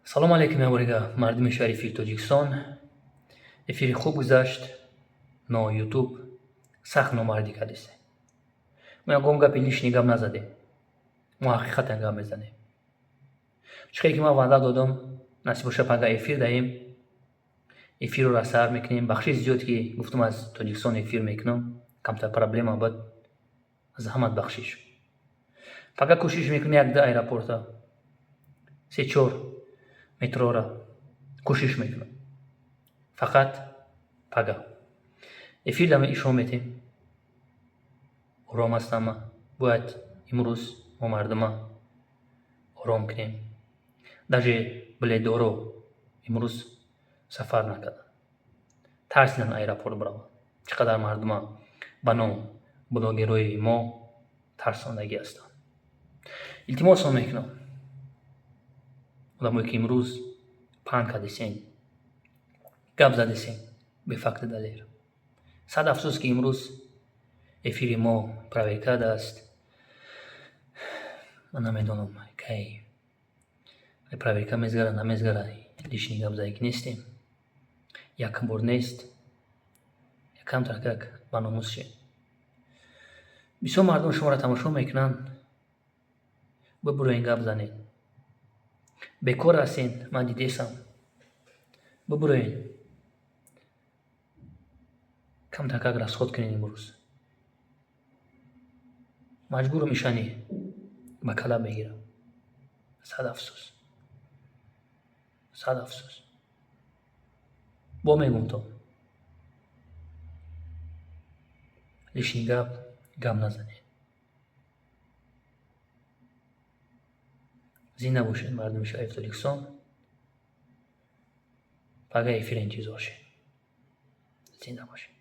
Салом алейкум, яборига, мардуми шарифи Тоҷикистон. Эфири хуб гузашт, но Ютуб сахт номардӣ кардисе. Мо ягон гапи лишний гап назадем, мо ҳақиқатан гап мезанем. Чӣ хеле ки ман ваъда додам, насиб боша, пага эфир даҳем, эфирро расар мекунем. Бахшиш зиёд, ки гуфтам, аз Тоҷикистон эфир мекунам, камтар проблема буд, аз ҳамат бахшиш. Пага кӯшиш мекунем як-ду аэропорта, се-чор метрора кӯшиш мекунам. Фақат пага эфир дама ишон метем. Ором аст ҳама. Бояд имрӯз мо мардума ором кунем. Даже билетдоро имрӯз сафар накарданд, тарсиданд аэропорт бираванд. Чӣ қадар мардума ба ном блогерои мо тарсондагӣ ҳастанд. Илтимосон мекунам, одамое ки имрӯз паҳн кардесен, гап задесен бефакту далел. Сад афсӯс, ки имрӯз эфири мо проверка аст. Ман намедонам, кай проверка мезгара, намезгара. Лишний гап задагӣ нестем, як бор нест. Якамтар как ба номус шед. Бисёр мардум шуморо тамошо мекунанд. Бибуроен, гап занед. Бекор ҳастен, ман дидесам. Бибуроен, камтар как расход кунед. Имрӯз маҷбурум ишани ба кала бигирам. Сад афсӯс, сад афсӯс. Бо мегӯм, то лишний гап гап назанед. Зинда бошед, мардуми шарифи Тоҷикистон. Пага эфир интизор шед. Зинда бошед.